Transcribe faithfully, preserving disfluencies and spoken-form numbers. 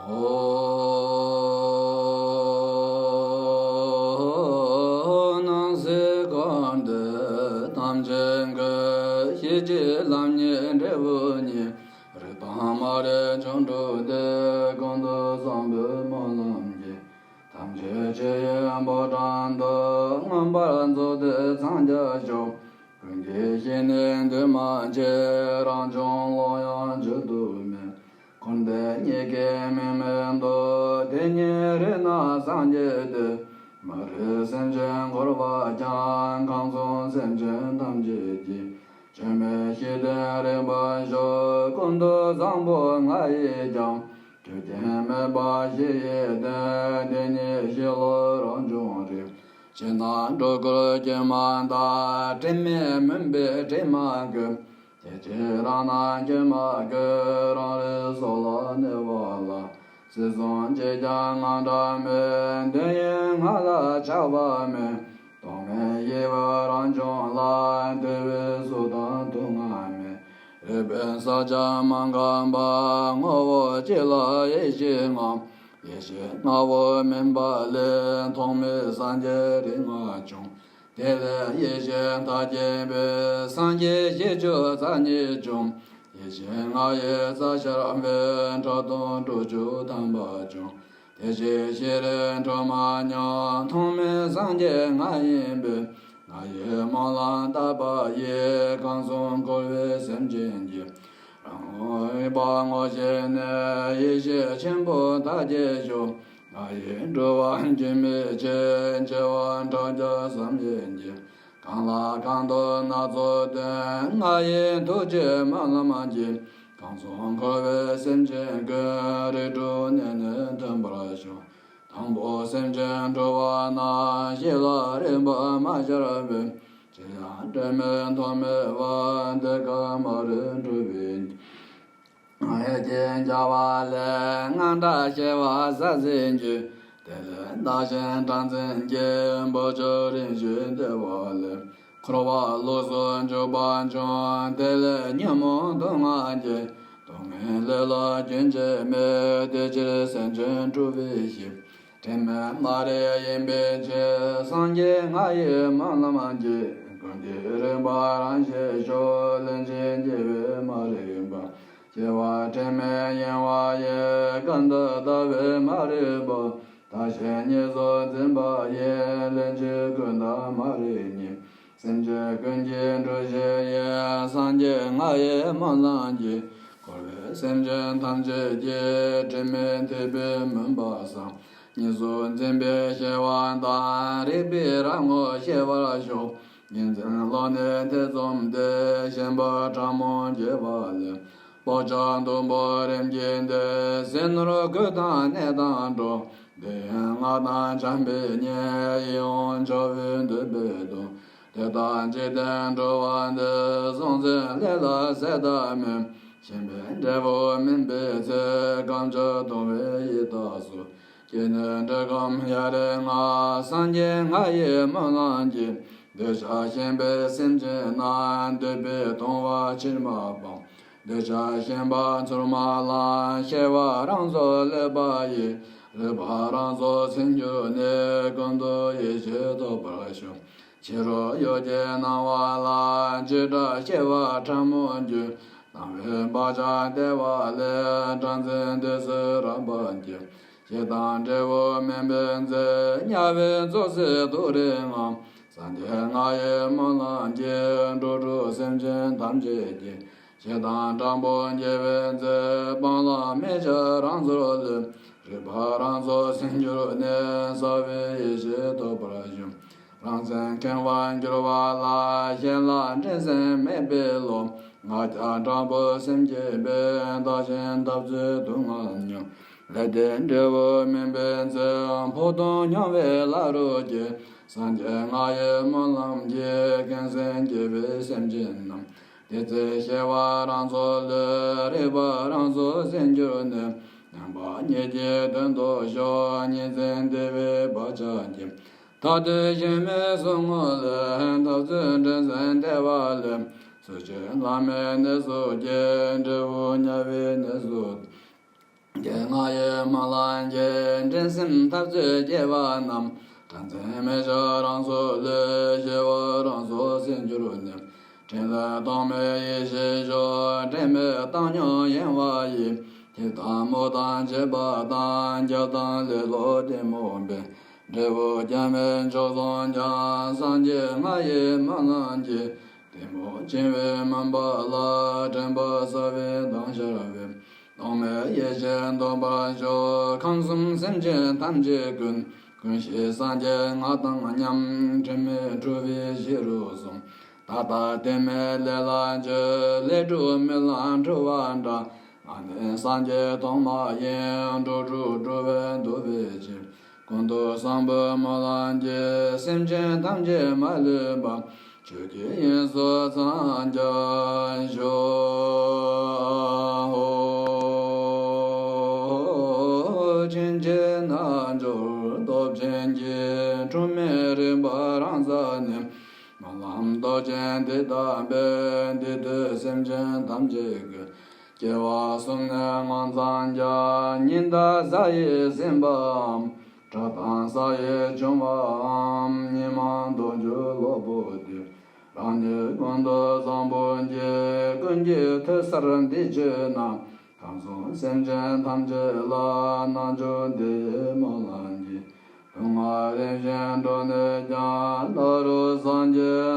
ཨོ། སྣང་སྲིད་འཁོར་འདས་ཐམས་ཅད་ཀུན། ཤེས་བྱའི་ལམ་ཉིད་འབྲས་བུ་ཉིད། རིག་དང་མ་རིག་འབྱུང་འགྲོ་འདི། ཀུན་ཏུ་བཟང་པོའི་སྨོན་ལམ་གྱིས། ཐམས་ཅད་ཆོས་ཡི་ཕོ་བྲང་དུ། མངོན་པར་རྫོགས་ཏེ་འཚང་རྒྱ་ཤོག། ཀུན་གྱི་གཤིས་ནི་འདུས་མ་བྱས། རང་བྱུང་ཀློང་ཡངས་བརྗོད་དུ་མེད། འཁོར་འདས་གཉིས་ཀའི་མིང་མེད་དོ། དེ་ཉིད་རིག་ན་སངས་རྒྱས་ཏེ། མ་རིག་སེམས་ཅན་འཁོར་བ་ཀྱང་། ཁམས་གསུམ་སེམས་ཅན་ཐམས་ཅད་ཀྱི། སྐྱོན་མེད་ཤེས་ལྡན་རིག་པར་ཤོག། ཀུན་ཏུ་བཟང་པོ་ང་ཡིས་ཀྱང་། ཆོས་ཀྱི་མོས་པ་བཞི་ཡི་དོན། དེ་ཉིད་ཤེས་ལོག་རང་བྱུང་རིག། ཕྱི་ནང་སྒྲོ་སྐུར་སྐྱོན་མ་དག། དྲི་མེད་མུན་པའི་དྲི་མ་གོས། སྐྱེ་མཆེད་རང་སྣང་སྐྱོན་མ་གོས། རང་རིག་སོགས་ལ་གནས་པ་ལ། སྲིད་གསུམ་སྐྱེས་ཀྱང་དངངས་སྐྲག་མེད། འདོད་ཡོན་ལྔ་ལ་ཆགས་པ་མེད། རྟོག་མེད་ཤེས་པ་རང་བྱུང་ལ། དེ་བས་སུ་དང་དུག་ལྔ་མེད། རིག་པའི་ས་བཅད་མ་འགགས་པ། ངོ་བོ་གཅིག་ལ་ཡེ་ཤེས་ལྔ། ཡེ་ཤེས་ལྔ་པོ་མིན་པ་ལས། ཐོགས་མེད་སངས་རྒྱས་རིག་ལྔ་བྱུང་། དེ་ལས་ཡེ་ཤེས་མཐའ་རྒྱས་པའི། སངས་རྒྱས་བཞི་བཅུ་རྩ་གཉིས་བྱུང་། ཡེ་ཤེས་ལྔ་ཡི་རྩ་ཤར་བའི། ཕྲག་དོག་དྲུག་ཅུ་ཐམ་པ་བྱུང་། དེ་བཞིན་ཤེས་རིག་འཁྲུལ་མ་མྱོང་། ཐོགས་མེད་སངས་རྒྱས་ང་ཡིན་པས། ང་ཡི་སྨོན་ལམ་བཏབ་པ་ཡིས། ཁམས་གསུམ་འཁོར་བའི་སེམས་ཅན་གྱི། རང་ངོ་བོ་ངོ་ཤེས་ནས། ཡེ་ཤེས་ཆེན་པོ་མཐའ་རྒྱས་ཤོག། ང་ཡི་སྤྲུལ་པ་འགྱུར་མེད་ཆེ། བྱེ་བ་ཕྲག་བརྒྱ་བསམ་ཡས་འགྱེད། གང་ལ་གང་འདུལ་སྣ་ཚོགས་སྟོན། ང་ཡི་ཐུགས་རྗེའི་སྨོན་ལམ་གྱིས། ཁམས་གསུམ་འཁོར་བའི་སེམས་ཅན་ཀུན། རིགས་དྲུག་ནས་ནི་ཐོན་པར་ཤོག། དང་པོ་སེམས་ཅན་འཁྲུལ་པ་ན། ཤེས་ལ་རིག་པ་མ་ཤར་བས། ཅི་ཡང་དྲན་མེད་ཐོགས་མེད་པ། དེ་ཀ་མ་རིག་འཁྲུལ་པའི། ཡེ་ཤེས་རྒྱས་པ་ལས། དངངས་སྐྲག་ཤེས་པ་ཟད་སྲིད་འགྱུར། དེ་ལས་བདག་གཞན་གྲངས་འཛིན་གྱི། འཕོ་འགྱུར་རིམ་བཞིན་བདེ་བ་ལས། འཁོར་བ་ལུགས་སུ་འཇུག་པ་བྱུང་། དེ་ལས་ཉོན་མོངས་དུག་ལྔ་སྐྱེས། སྡུག་བསྔལ་ལས་ལ་རྒྱུན་ཆད་མེད། དེ་ཕྱིར་སེམས་ཅན་འཁྲུལ་པའི་གཤིས། དྲི་མེད་མ་རིག་ཡིན་པའི་ཕྱིར། སངས་རྒྱས་ང་ཡི་སྨོན་ལམ་གྱིས། ཀུན་གྱི་རིག་པ་རང་ཤེས་ཤོག། ལྷན་ཅིག་སྐྱེས་པའི་མ་རིག་པ། སྐྱེ་བ་དྲི་མེད་གཡེང་བ་ཡི། ཀུན་ཏུ་ལྟ་བའི་མ་རིག་པ། བདག་གཞན་གཉིས་སུ་འཛིན་པ་ཡི། ལྷན་ཅིག་ཀུན་བདག་མ་རིག་གཉིས། སེམས་ཅན་ཀུན་གྱི་འཁྲུལ་གཞི་ཡི། སངས་རྒྱས་ང་ཡི་སྨོན་ལམ་གྱིས། འཁོར་བའི་སེམས་ཅན་ཐམས་ཅད་ཀྱི། དྲི་མེད་ཐེག་པའི་མུན་པ་སངས། གཉིས་སུ་འཛིན་པའི་ཤེས་པ་དང་། རིག་པའི་རང་ངོ་ཤེས་པར་ཤོག། གཉིས་འཛིན་ལོག་ནས་ཐེ་ཚོམ་སྟེ། ཞེན་པ་ཕྲ་མོ་སྐྱེས་པ་ལས། བག་ཆགས་སྡུག་པོ་རིམ་གྱིས་འདས། ཟས་ནོར་གོས་དང་གནས་དང་གྲོགས། འདོད་ཡོན་ལྔ་དང་བྱམས་པའི་གཉེན། ཡིད་འོང་ཆགས་པའི་འདོད་པའི་དོན། དེ་དག་འཇིག་རྟེན་འགྲོ་བ་འདི། སྲོག་འཛིན་ལས་ལ་ཟད་མཐའ་མེད། ཞེན་པའི་འབྲས་བུ་སྨིན་པའི་ཚེ། བརྐམ་ཆགས་གདུང་བའི་ཡི་དྭགས་སོགས། སྐྱེ་གནས་འགྲོ་ཁམས་གཡའ་རི་ལྔ། སངས་རྒྱས་ང་ཡི་སྨོན་ལམ་གྱིས། འདོད་ཆགས་ཞེན་པའི་སེམས་ཅན་རྣམས། འདོད་པའི་གདུང་བ་ཕྱིར་མ་སྤང་། འདོད་ཆགས་ཞེན་པ་ཚུར་མ་བླང་། ཤེས་པ་རང་སོར་ལྷོད་པ་ཡིས། རིག་པ་རང་སོར་ཟིན་གྱུར་ནས། ཀུན་ཏུ་ཡེ་ཤེས་ཐོབ་པར་ཤོག། ཕྱི་རོལ་ཡུལ་གྱི་སྣང་བ་ལ། བྱེ་བྲག་སྐྱེ་བ་ཕྲ་མོ་འགྱུར། སྣང་བའི་བག་ཆགས་བདེ་བ་ལས། གྲངས་འཛིན་དུས་སུ་རབ་འབར་གྱི། ཞེ་སྡང་འབྲས་བུ་སྨིན་པའི་ཚེ། དམྱལ་བའི་མཚོ་ཟད་དུག་རིགས་ལྔ། སངས་རྒྱས་ང་ཡི་སྨོན་ལམ་གྱིས། འགྲོ་དྲུག་སེམས་ཅན་ཐམས་ཅད་ཀྱི། ཞེ་སྡང་དྲང་པོ་སྐྱེ་བའི་ཚེ། སྤང་བླང་མི་བྱ་རང་སོར་ལྷོད། རིག་པ་རང་སོར་ཟིན་གྱུར་ནས། གསལ་བའི་ཡེ་ཤེས་ཐོབ་པར་ཤོག། རང་སེམས་མཁས་པར་འགྱུར་བ་ལ། གཞན་ལ་འགྲན་སེམས་མེད་པའི་བློ། ང་རྒྱལ་དྲག་པོ་སེམས་བསྐྱེད་པས། བདག་གཞན་འཐབ་རྩོད་དུག་ལྔ་ཉུང་། ལས་དེ་འབྲས་བུ་སྨིན་པའི་ཚེ། འཕོ་ལྟུང་མྱོང་བའི་བླ་རུང་སྐྱེ། སངས་རྒྱས་ང་ཡི་སྨོན་ལམ་གྱིས། མཁན་སེམས་བསྐྱེད་པའི་སེམས་ཅན་རྣམས། དེ་ཚེ་ཤེས་པ་རང་སོར་ལྷོད། རིག་པ་རང་སོར་ཟིན་གྱུར་ནས། མཉམ་པ་ཉིད་ཀྱི་དོན་རྟོགས་ཤོག། གཉིས་འཛིན་བདེ་བའི་བག་ཆགས་ཀྱིས། མཐར་ཐུག་གཞན་མེད་ཟུག་རྔུ་ལས། འཐབ་རྩོད་འགྲན་སེམས་བདེ་བ་ལས། ཚུལ་འཆོས་བླ་མེད་གནས་སུ་སྐྱེ། འབྲས་བུ་དམྱལ་བའི་གནས་སུ། རྒྱལ་ང་ཡི་སྨོན་ལམ་གྱིས། འགྲན་སེམས་འཐབ་རྩོད་སྐྱེ་བ་རྣམས། དྲག་འཛིན་མི་བྱ་རང་སྲོག་བློས། ཞི་བ་རང་སྲོག་སྲིད་འགྱུར་ནས། འཕྲིན་ལས་རྟོག་མེད་ཡེ་ཤེས་ཤོག། འབྲལ་མེད་བཏང་སྙོམས་གཡེང་བ་ཡིས། ཐེག་དང་མུ་དང་བཅས་པ་དང་། རྒྱལ་དང་ལེ་ལོ་གཏི་མུག་པའི། འབྲས་བུ་རྒྱ་མེད་མཆོག་བཟུང་ཀྱང་། སངས་རྒྱས་ང་ཡི་སྨོན་ལམ་གྱིས། གཏི་མུག་འཆིང་བའི་མུན་པ་ལ། དྲན་པ་གསལ་བའི་མདངས་ཤར་བའི། རྟོག་མེད་ཡེ་ཤེས་འདོད་པར་ཤོག། ཁམས་གསུམ་སེམས་ཅན་ཐམས་ཅད་ཀུན། ཀུན་གཞི་སངས་རྒྱས་ང་དང་མཉམ། དྲི་མེད་གྲུབ་པའི་གཞི་རུ་སོང་། ད་ལྟ་དེ་མེད་ལས་ལ་འགྱུར། ལས་དྲུག་རྨི་ལམ་འཁྲུལ་བ་འདྲ། ང་ནི་སངས་རྒྱས་ཐོག་མ་ཡིན། འགྲོ་དྲུག་འགྲོ་བས་འདུལ་བའི་ཕྱིར། ཀུན་ཏུ་བཟང་པོའི་སྨོན་ལམ་གྱིས། སེམས་ཅན་ཐམས་ཅད་མ་ལུས་པ། ཆོས་ཀྱི་དབྱིངས་སུ་འཚང་རྒྱ་ཤོག། ཨོ། བྱིན་གྱིས་རྣལ་འབྱོར་སྟོབས་ཆེན་གྱིས། འཁྲུལ་མེད་རིག་པ་རང་རྩལ་ནས། སྨོན་ལམ་སྟོབས་ཆེན་འདི་དག་འབད། འདི་ལྟར་སེམས་ཅན་ཐམས་ཅད་ཀྱི། སྐྱེ་བ་གསུམ་ནས་མངོན་འཚང་རྒྱ། ཉི་ཟླ་གཟའ་ཡིས་ཟིན་པའམ། བྲག་དང་ས་ཡིས་བྱུང་བའམ། ཉི་མ་ལྡོག་འགྱུར་གློ་བུར་དུ། རང་ཉིད་ཀུན་ཏུ་བཟང་པོ་སྐྱེ། ཀུན་གྱི་ཐོས་སར་འདི་བྱས་ན། ཁམས་གསུམ་སེམས་ཅན་ཐམས་ཅད་ལ། རྣལ་འབྱོར་འདི་ཡི་སྨོན་ལམ་གྱིས། སྡུག་བསྔལ་རིམ་བཞིན་འགྲོ་ནས་ཀྱང་། བླ་རུང་སངས་རྒྱས་